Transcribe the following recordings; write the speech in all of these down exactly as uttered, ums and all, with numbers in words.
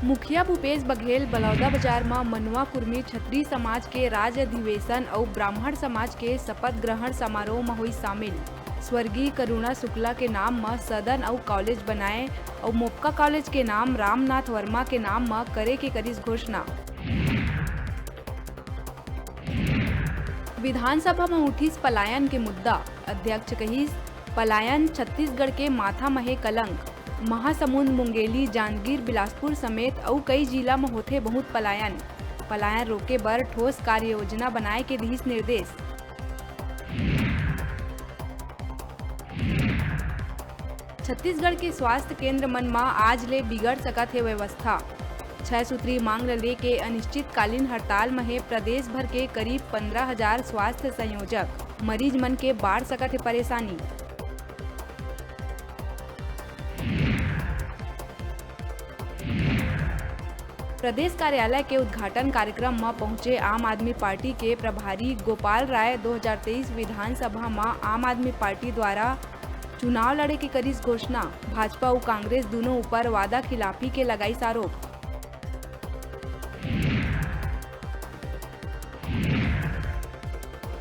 मुखिया भूपेश बघेल बलौदाबाजार म मनुआ कुर्मी छत्री समाज के राज्य अधिवेशन अउ ब्राह्मण समाज के शपथ ग्रहण समारोह म होइस शामिल। स्वर्गीय करुणा शुक्ला के नाम म सदन अउ कॉलेज बनाए अउ मोपका कॉलेज के नाम रामनाथ वर्मा के नाम म करे के करिस घोषणा। विधानसभा म उठिस पलायन के मुद्दा, अध्यक्ष कहिस, पलायन छत्तीसगढ़ के माथा म हे कलंक। महासमुंद, मुंगेली, जांजगीर, बिलासपुर समेत अउ कई जिला म होथे बहुत पलायन। पलायन रोके बर ठोस कार्ययोजना बनाए के दिहिस निर्देश। छत्तीसगढ़ के स्वास्थ्य केंद्र मन म आज ले बिगड़ सकत हे व्यवस्था। छह सूत्री मांग ल लेके अनिश्चितकालीन हड़ताल म हे प्रदेश भर के करीब पन्द्रह हजार स्वास्थ्य संयोजक। मरीज मन के बाढ़ सकत हे परेशानी। प्रदेश कार्यालय के उद्घाटन कार्यक्रम म पहुंचे आम आदमी पार्टी के प्रभारी गोपाल राय दो हज़ार तेईस विधानसभा म आम आदमी पार्टी द्वारा चुनाव लड़े के करिस घोषणा। भाजपा अउ कांग्रेस दूनों ऊपर वादा खिलाफी के लगाइस आरोप।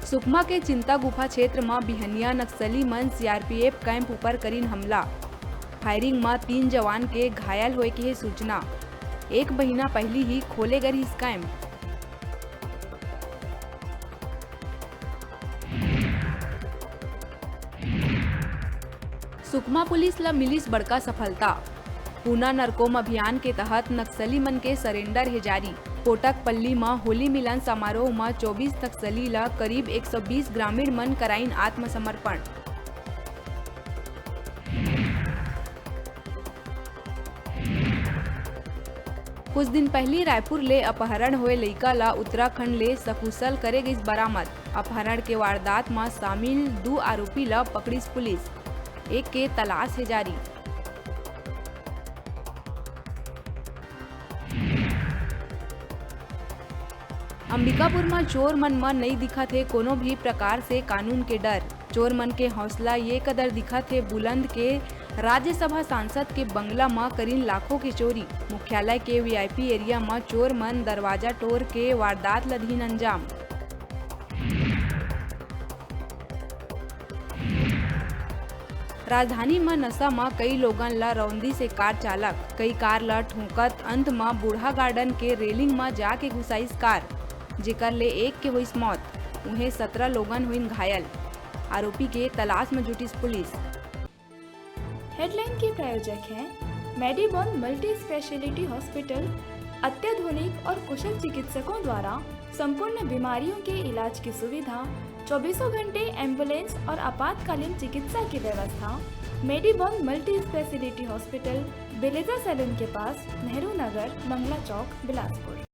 सुकमा के चिंता गुफा क्षेत्र म बिहनिया नक्सली मन सीआरपीएफ कैंप ऊपर करिन हमला। फायरिंग म तीन जवान के घायल होए के हे सूचना। एक महीना पहिली ही खोले गे रिहिस कैंप। सुकमा पुलिस ल मिलिस बड़का सफलता। पूना नरकोम अभियान के तहत नक्सली मन के सरेंडर हे जारी। कोटकपल्ली म होली मिलन समारोह म चौबीस नक्सली ल करीब एक सौ बीस ग्रामीण मन कराइन आत्मसमर्पण। कुछ दिन पहिली रायपुर ले अपहरण होए लइका ल उत्तराखंड ले सकुशल करे गइस बरामद। अपहरण के वारदात म शामिल दू आरोपी ल पकड़िस पुलिस। एक के तलाश हे जारी। अंबिकापुर म चोर मन म नइ दिखत हे कोनो भी प्रकार से कानून के डर। चोर मन के हौसला ये कदर दिखत हे बुलंद के राज्यसभा सांसद के बंगला म करिन लाखों के चोरी। मुख्यालय के वीआईपी एरिया म चोर मन दरवाजा टोर के वारदात ल दीन अंजाम। राजधानी म नशा म कई लोगन ल रौंदिस ए कार चालक। कई कार ल ठोंकत अंत म बूढ़ा गार्डन के रेलिंग म जाके घुसाइस कार, जेकर ले एक के होइस मौत। उहें, सतरा लोगन होइन घायल। आरोपी के तलाश म जुटिस पुलिस। हेडलाइन के प्रायोजक हैं मेडीबॉन मल्टी स्पेशलिटी हॉस्पिटल। अत्याधुनिक और कुशल चिकित्सकों द्वारा संपूर्ण बीमारियों के इलाज की सुविधा, चौबीसों घंटे एम्बुलेंस और आपातकालीन चिकित्सा की व्यवस्था। मेडीबॉन मल्टी स्पेशलिटी हॉस्पिटल, बेलेजा सैलून के पास, नेहरू नगर, मंगला चौक, बिलासपुर।